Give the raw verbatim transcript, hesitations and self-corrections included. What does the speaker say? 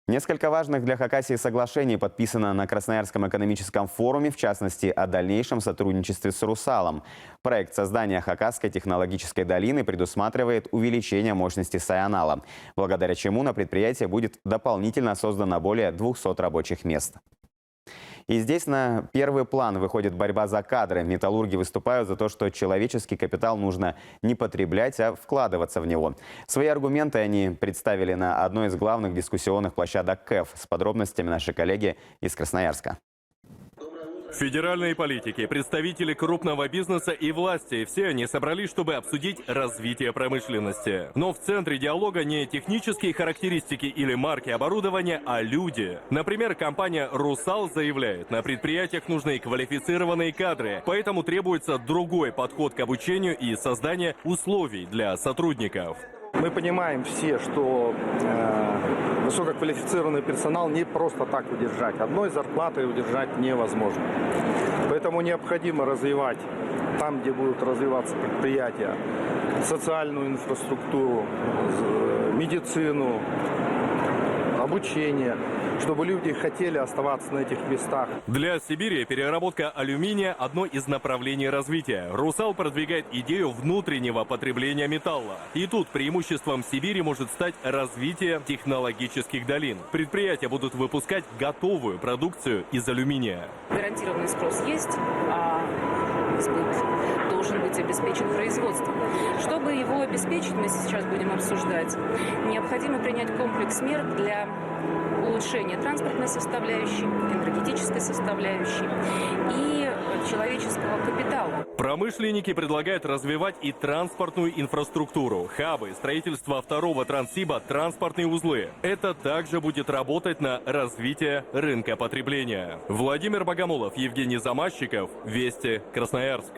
Несколько важных для Хакасии соглашений подписано на Красноярском экономическом форуме, в частности, о дальнейшем сотрудничестве с «Русалом». Проект создания Хакасской технологической долины предусматривает увеличение мощности Саян-Ала, благодаря чему на предприятии будет дополнительно создано более двухсот рабочих мест. И здесь на первый план выходит борьба за кадры. Металлурги выступают за то, что человеческий капитал нужно не потреблять, а вкладываться в него. Свои аргументы они представили на одной из главных дискуссионных площадок КЭФ. С подробностями наши коллеги из Красноярска. Федеральные политики, представители крупного бизнеса и власти — все они собрались, чтобы обсудить развитие промышленности. Но в центре диалога не технические характеристики или марки оборудования, а люди. Например, компания «Русал» заявляет, на предприятиях нужны квалифицированные кадры, поэтому требуется другой подход к обучению и создание условий для сотрудников. Мы понимаем все, что э, высококвалифицированный персонал не просто так удержать. Одной зарплатой удержать невозможно. Поэтому необходимо развивать там, где будут развиваться предприятия, социальную инфраструктуру, з- медицину, обучение, чтобы люди хотели оставаться на этих местах. Для Сибири переработка алюминия — одно из направлений развития. «Русал» продвигает идею внутреннего потребления металла. И тут преимуществом Сибири может стать развитие технологических долин. Предприятия будут выпускать готовую продукцию из алюминия. Гарантированный спрос есть, а сбыт должен быть обеспечен производством. Чтобы его обеспечить, мы сейчас будем обсуждать, необходимо принять комплекс мер для улучшения транспортной составляющей, энергетической составляющей и человеческого капитала. Промышленники предлагают развивать и транспортную инфраструктуру, хабы, строительство второго Транссиба, транспортные узлы. Это также будет работать на развитие рынка потребления. Владимир Богомолов, Евгений Замащиков, «Вести», Красноярск.